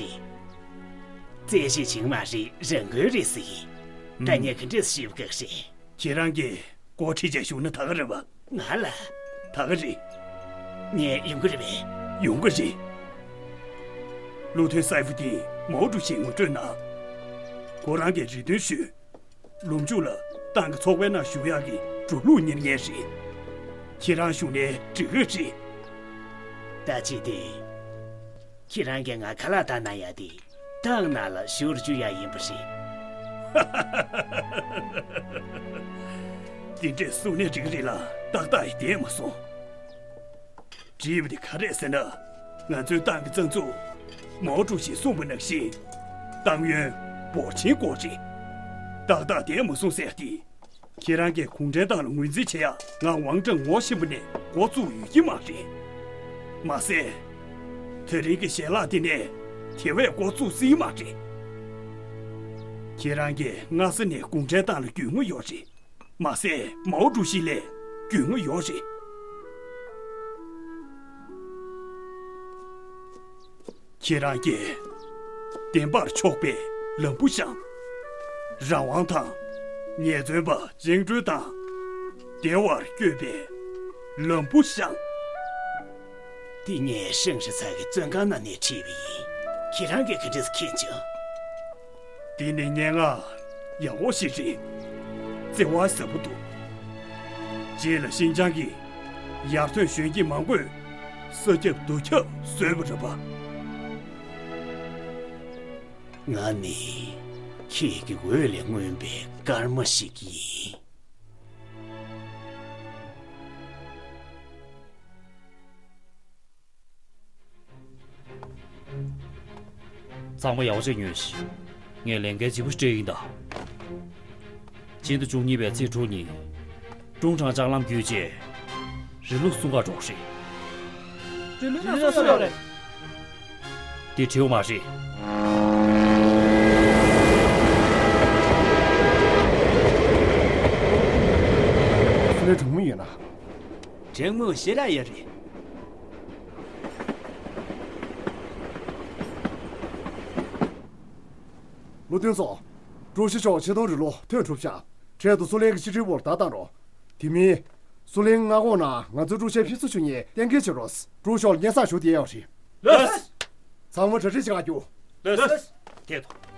བཙན་ཤེད་བྱེད་མ་རེད། རང་འགུལ་རེད་ཟེར་གི། ད་ངས་ག་འདྲས་ཞུས་པ་ག་རེད། ཁྱེད་རང་གིས་སྐོར་ཁྲིད་བྱས་བཞུགས་ན་ད་ག་རེད་པ། ང་ལ། ད་ག་རེད། ངས་ཡོང་གི་རེད་པས། ཡོང་གི་རེད། བློ་མཐུན་སའི་ཧྥུ་ཏིན་མའོ་ཀྲུའུ་ཞིའི་ངོ་སྤྲོད་གནང་། ཁོ་རང་གིས་རེ་འདུན་ཞུས། ལུང་ཕྱུག་ལ་ཏང་གི་ཚོགས་པའི་ནང་ཞུགས་ཡག་གི་འགྲོ་ལུགས་གཉེར་མཁན་རེད། ཁྱེད་རང་ཞུགས་ནས་འགྲིག་གི་རེད། ད་ཅི་སྟེ། ཁྱེད་རང་གིས་ང་ཁ་ལག་བཏང་གནང་ཡག་དེ་ཏང་ནང་ལ་ཞུགས་རུ་བཅུག་ཡག་ཡིན་པ་རེད། དེ་འདྲས་གསུངས་ནས་འགྲིག་གི་རེད་ལ་ཏག་ཏག་ཡིན་བསྡད་མ་སོང་། བྲིས་པ་དེ་ག་རེད་ཟེར་ན། ང་ཚོའི་ཏང་གི་རྩ་འཛུགས་མའོ་ཀྲུའུ་ཞིས་གསུངས་པ་ནང་བཞིན། ཏང་ཡོན་འབོར་ཆེན་སྐོར་རེད། ཏག་ཏག་བསྡད་མ་སོང་ཟེར་ཏེ། ཁྱེད་རང་གིས་གུང་ཁྲན་ཏང་ལ་ངོས་འཛིན་བྱེད་ཡག་ང་ཝང་ཀྲེང་ངོ་ཤེས་པ་ནས་འགོ་བཙུགས་ཡོད་ཀྱི་མ་རེད། མ་ཟད། དེ་རིང་གི་ཞལ་ལག་དེ་ནས་དེ་བས་འགོ་བཙུགས་སྲིད་མ་རེད། ཁྱེད་རང་གིས་སྔ་ས་ནས་གུང་ཁྲན་ཏང་ལ་རྒྱུས་མངའ་ཡོད་རེད། མ་ཟད་མའོ་ཀྲུའུ་ཞི་ལས་རྒྱུས་མངའ་ཡོད་རེད། ཁྱེད་རང་གིས་བདེན་པར་ཕྱོགས་པའི་ལམ་བུ་བཤམས། རང་དབང་དང་། ཉེས་བཙུན་པ་བཅིངས་འགྲོལ་དང་། བདེ་བར་བཀོད་པའི་ལམ་བུ་བཤམས། འདི་ངས་ཧྲེང་ཧྲི་ཚའེ་གི་བཙོན་ཁང་ནང་ནས་ཁྲིད་པ་ཡིན། ཁྱེད་རང་གིས་ག་འདྲས་མཁྱེན་བྱུང་། འདི་ནི་སྙན་ངག་ཡག་པོ་ཞིག་རེད། བརྩེ་བ་ཟབ་པོ་འདུག་རྗེས་ལ་ཤིན་ཅང་གི་ཡར་ཐོན་གཞོན་སྐྱེས་མང་པོས་ས་ཁྱབ་རྡོ་ཁྱབ་བཟོས་པ་རེད་པ། ང་ནི་ཁྱེད་ཀྱི་འོད་ལས་མངོན་པའི་སྐར་མ་ཞིག་ཡིན། ཚང་མ་ཡག་པོ་ཅིག་ཉོན་ཞིག་ངས་ལས་འགན་ལྗིད་པོ་སྤྲད་ཡིན་ད། སྤྱི་ཟླ་བཅུ་གཉིས་པའི་ཚེས་དྲུག་ཉིན། ཀྲུང་ཀྲང་ལྕགས་ལམ་བརྒྱུད་བྱས། རི་ལུགས་སྲུང་གར་འགྲོ་གི་རེད། རི་ལུགས་ན་སུ་ཡོད་རེད། འདི་བྲིས་པ་མ་རེད། སུ་ལའི་གྲོགས་མོ་ཡོད་ན། གྲོགས་མོ་ཞེ་དྲག་ཡོད་རེད། བློ་མཐུན་ཚོ། ཀྲུའུ་ཞི་མཆོག་ཆེ་མཐོང་རི་ལོ་ཐོན་གྲུབ་ཤག་འཕྲལ་དུ་སུ་ལེན་གྱི་ཕྱི་དྲིལ་བུར་བརྡ་བཏང་རོགས། དེ་མིན། སུ་ལེན་མངའ་ཁོངས་ནང་ང་ཚོའི་ཀྲུའུ་ཞིའི་ཕེབས་བསུ་ཞུ་མཁན་གཏན་འཁེལ་བྱེད་རོགས། ཀྲུའུ་ཞོགས་ལ་སྙན་སེང་ཞུ་དེ་ཡོད་རེད། ལགས། ཚང་མ་གྲ་སྒྲིག་བྱེད་ག་རྒྱུ། ལགས། ལགས། ཐད་དོ།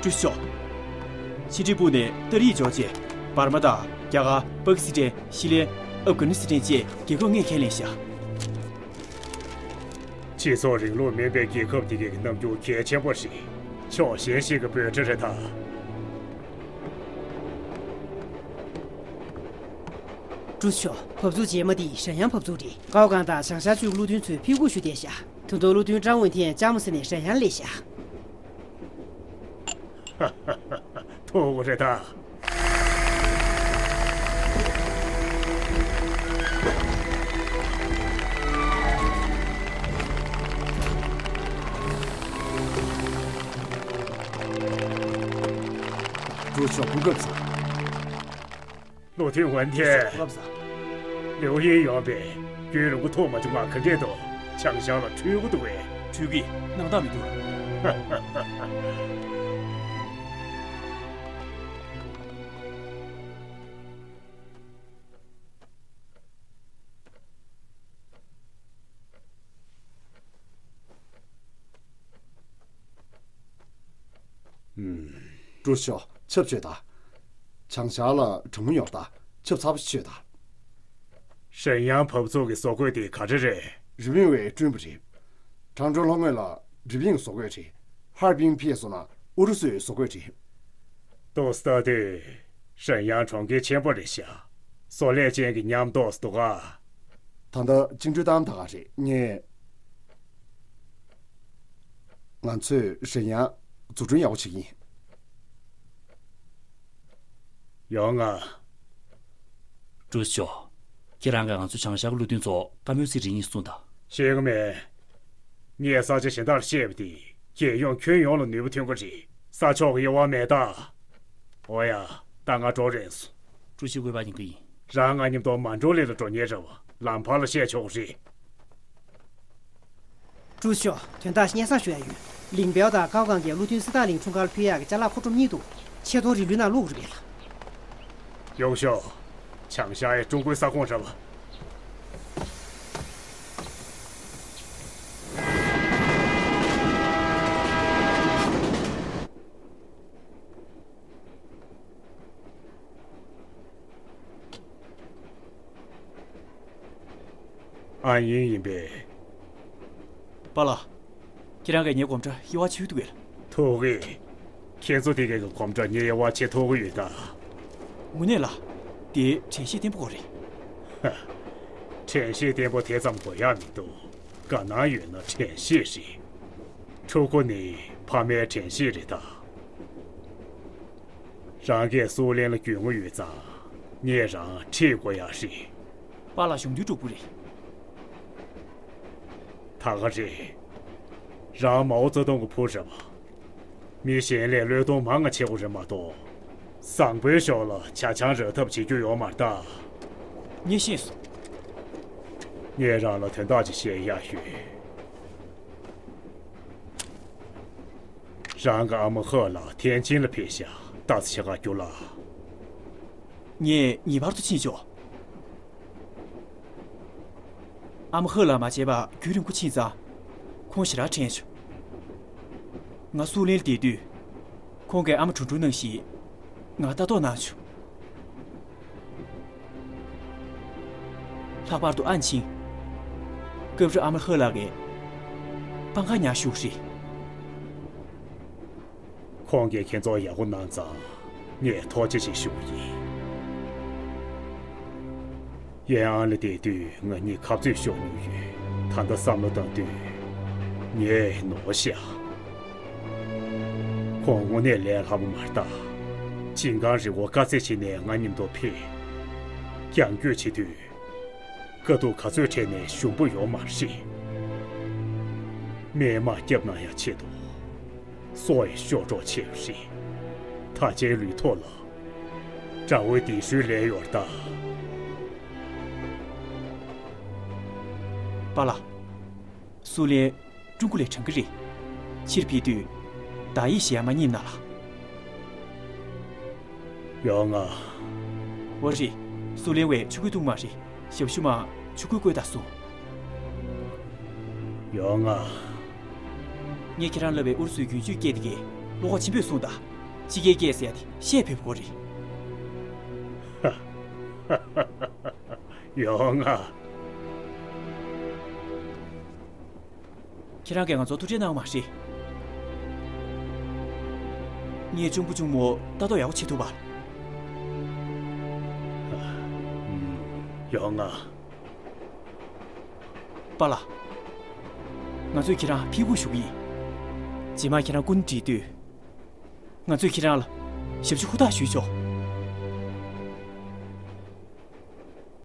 ཀྲུའུ་ཞི་ཕྱོགས། ཕྱི་འབྲེལ་པུའུ་ནས་ཏཱ་རིའི་འབྱོར་རྗེས་འབར་མ་དང་རྒྱ་གར། པ་ཀི་སི་ཐན། ཤི་ལན། ཨབ་གྷ་ནི་སི་ཐན་བཅས་རྒྱལ་ཁབ་ལྔས་ཁས་ལེན་བཞག་སྤྱི་ཚོགས་རིང་ལུགས་མིན་པའི་རྒྱལ་ཁབ་དེ་གའི་རྣམ་འགྱུར་གལ་ཆེན་པོ་ཞིག་ཕྱོགས་གཞན་ཞིག་གི་འབོད་སྒྲ་རེད་ད། ཀྲུའུ་ཞི་ཕྱོགས། བབས་ཚུགས་རྗེས་མ་འདི་ཧྲན་དབྱང་བབས་ཚུགས་རེད། ཀའོ་ཀང་དང་བྱང་ཤར་ཕྱོགས་ཀྱི་བློ་མཐུན་ཚོས་ཕུད་འགོག་ཞུས་བསྡད་བཞག་དོན་ཐོག་བློ་མཐུན་ཀྲང་ཝུན་ཐེན་ལྕགས་མོ་ཟེར་ནས་ཧྲན་དབྱང་སླེབས་བཞག་ཐུག་རེད་ད། ཀྲུའུ་ཞི་སྐུ་ཁམས་བཟང་། བློ་མཐུན་ཝན་ཐེ། སྐུ་ཁམས་བཟང་། ལིའུ་ཡིན་ཡོང་པས་རྒྱུན་རིང་པོ་ཐུག་མ་བྱུང་ང་ག་འདྲས་འདུག་ཆང་ཤང་ལ་འཁྲུལ་གི་འདུག་བས། འཁྲུལ་གི་སྣང་དག་མི་འདུག་ཀྲུའུ་ཞི་ཆབ་བཅོས་དང་། བྱང་ཤར་ལ་གྲང་མོ་ཡོད་ད། ཆབ་ཚ་པོ་ཞིག་བཅོས་དང་། ཧྲན་དབྱང་བབས་ཚུགས་ཀྱི་བཟོ་བཀོད་དེ་ག་རེ་རེད། རི་པིན་བས་བསྐྲུན་པ་རེད། ཁྲང་ཀྲོའུ་ལྷོ་ངོས་ལ་རི་པིན་བཟོ་བཀོད་རེད། ཧར་པིན་ཕེ་སོང་ན་ཨུ་རུ་སུའི་བཟོ་བཀོད་རེད། ཏོག་ཙམ་ལྟ་དུས་ཧྲན་དབྱང་གྲོང་ཁྱེར་ཆེན་པོ་རེད་ཤག་བཟོ་ལས་ཅན་གྱི་ཉམས་རྟོགས་འདུག་ག་ད་ལྟ་བཅིངས་འགྲོལ་བཏང་ད་ག་རེད། ངས། ང་ཚོས་ཧྲན་དབྱང་འཛུགས་སྐྲུན་ཡག་པོ་བྱེད་ཀྱི་ཡིན། ཡོང་ང་། ཀྲུའུ་ཞི། ཁྱེད་རང་གིས་ང་ཚོ་བྱང་ཤར་གྱི་བློ་མཐུན་ཚོ་བཀའ་མོལ་ཟེར་རེ་ཡིན་གསུངས་དང་། ཤེས་གི་མེད། ངས་ས་ཆ་གཞན་དག་ལ་བཤད་པ་དེ་རྒྱལ་ཡོངས་ཁྱོན་ཡོངས་ལ་ནུས་པ་ཐོན་གི་རེད། ས་ཕྱོགས་ཀྱི་དབྱེ་བ་མེད་ད། ཨོ་ཡ། ད་ང་འགྲོ་རན་སོང་། ཀྲུའུ་ཞི་དགོས་པ་ཡིན་གི་ཡིན། རང་ང་མཉམ་དུ་མན་ཀྲོ་ལི་ལ་འགྲོ་མཁན་རེད་བ། ལམ་བར་ལ་བཤད་ཆོག་གི་རེད། ཀྲུའུ་ཞི། དོན་དག་སྙན་སེང་ཞུ་ཡ་ཡོད། ལིང་པའོ་དང་ཀའོ་ཀང་གིས་བློ་མཐུན་སི་ཏཱ་ལིང་འཁྲུངས་སྐར་ལ་ཕུལ་ཡག་གི་ཅ་ལག་མཁོ་སྒྲུབ་གཉིས་འདུག་ཆེ་མཐོང་རི་ལུང་ནང་བླུགས་རེད་པས་ལ། ཡོང་ཤོག་བྱང་ཤར་ཡི་ཀྲུང་གོའི་ས་ཁོངས་རེད་བ། ཨན་ཡིན་ཡིན་པས། པཱ་ལགས། ཁྱེད་རང་གིས་ངའི་གོམ་སྒྲ་དབྱེ་བ་ཕྱེ་ཐུབ་ཀྱི་རེད། ཐུབ་ཀྱི། ཁྱེད་ཚོ་དེ་གའི་གོམ་སྒྲ་ངས་དབྱེ་བ་ཕྱེ་ཐུབ་ཀྱི་ཡོད་ད། དངོས་གནས་ལ། དེ་དྲན་ཤེས་བརྟན་པོ་དགོས་རེད། ཧ། དྲན་ཤེས་བརྟན་པོ་དེ་ཙམ་དགོས་ཡག་མི་འདུག་དགའ་སྣང་ཡོད་ན་དྲན་ཤེས་རེད། ཕྲུ་གུ་ནི་ཕ་མའི་དྲན་ཤེས་རེད་ད། རང་གིས་སུའུ་ལེན་ལ་རྒྱུས་མངའ་ཡོད་ཙང་། ངས་རང་ཁྲིད་དགོས་ཡག་རེད། པཱ་ལགས་གཞུང་དོན་སྒྲུབ་པོ་རེད། ད་ག་རེད། རང་མའོ་ཙེ་ཏུང་གི་བུ་རེད་བ། མི་གཞན་ལས་བློས་གཏོང་མང་ང་བྱེད་དགོས་རེད་མ་གཏོགས། བཟང་པོའི་ཕྱོགས་ལ་ཇ་ཆང་རག་ཐབས་བྱེད་རྒྱུ་ཡོད་མ་རེད་ད། ངས་ཤེས་སོང་། ངས་རང་ལ་དོན་དག་ཅིག་བཤད་ཡག་ཡོད། རང་གི་ཨ་མ་ཧི་ལགས་ཐེན་ཅིན་ལ་ཕེབས་ཤག་ལྟ་ཙམ་བྱེད་ག་རྒྱུགས་ལ། ངས་ངེས་པར་དུ་ཕྱིན་ཆོག་ཨ་མ་ཧི་ལགས་མ་བྱས་པ་རྒྱུན་རིང་པོ་ཕྱིན་ཙང་། ཁོང་ཞེ་དྲག་དྲན་བྱུང་། ང་སུའུ་ལེན་ལ་བསྡད་དུས། ཁོང་གིས་ཨ་མ་ཁྲུང་ཁྲུང་ནང་བཞིན་ང་ལྟ་རྟོག་གནང་བྱུང་། ལྷག་པར་དུ་ཨན་ཆིང་། སྐབས་རེ་ཨ་མ་ཧི་ལགས་ཀྱིས་པང་ཁར་ཉལ་བཞུགས་རེད། ཁོང་གིས་ཁྱེད་ཚོར་ཡག་པོ་གནང་ཙང་ངས་ཐུགས་རྗེ་ཆེ་ཞུ་གི་ཡིན། ཡན་ཨན་ལ་བསྡད་དུས་ང་གཉིས་ཁ་རྩོད་ཤོར་མྱོང་ཡོད། ད་ལྟ་བསམ་བློ་བཏང་དུས་ངས་ནོར་ཤག་ཁོང་དངོས་གནས་ལས་སླ་པོ་མ་རེད་ད། ཅིན་ཀང་རི་བོ་དཀའ་ཚེགས་ཆེ་ནས་ང་མཉམ་དུ་ཕེབས། རྒྱང་སྐྱོད་བྱེད་དུས། དཀའ་སྡུག་ག་ཚོད་འཕྲད་ནས་ཞུམ་པོ་ཡོད་མ་རེད། སྨྱེ་མ་བརྒྱབ་གནང་ཡག་ཆེད་དུ། སྲོག་ཡི་གཤོག་སྒྲོ་ཆེ་བ་རེད། ད་ཆའི་ལུས་ཐོག་ལ། དགྲ་བོའི་སྡེ་ཤུལ་ལས་ཡོད་ད། པཱ་ལགས། སུའུ་ལེན་ཀྲུང་གོ་ལས་དྲང་གི་རེད། ཕྱིར་ཕེབས་དུས། བདག་ཡིད་བཞིན་མ་རྙེད་ན་ལ། ཡོང་ང་། འོ་རེད། སུའུ་ལེན་བས་ཆུ་ཁོལ་བཏུང་མ་རེད། ཞབས་ཞུ་མ་ཆུ་ཁོལ་བཀོལ་ད་སོང་། ཡོང་ང་། ངས་ཁྱེད་རང་ལབ་པའི་ཨུ་རུ་སུའི་རྒྱུན་སྤྱོད་སྐད་དེ་གས་བློ་ཁོག་ཆེན་པོས་གསུངས་དང་། ཕྱི་རྒྱལ་སྐད་ཟེར་ཡ་དེ་བཤད་ཕོད་པ་དགོས་རེད། ཡོང་ང་། ཁྱེད་རང་གིས་ང་ཚོར་ཐུགས་ཁྲལ་གནང་བ་མ་རེད། ངའི་གཅུང་པོ་གཅུང་མོ་ལྟ་རྟོག་ཡག་པོ་བྱེད་ཐུབ་པ། ཡོང་ང་། པཱ་ལགས། ང་ཚོས་ཁྱེད་རང་ཕེབས་སྒུག་ཞུ་གི་ཡིན། རྗེས་མ་ཁྱེད་རང་སྐུ་མདུན་བསྒྲིགས་དུས། ང་ཚོས་ཁྱེད་རང་ལ་ཞབས་ཕྱི་ཧུར་ཐག་ཞུས་ཆོག།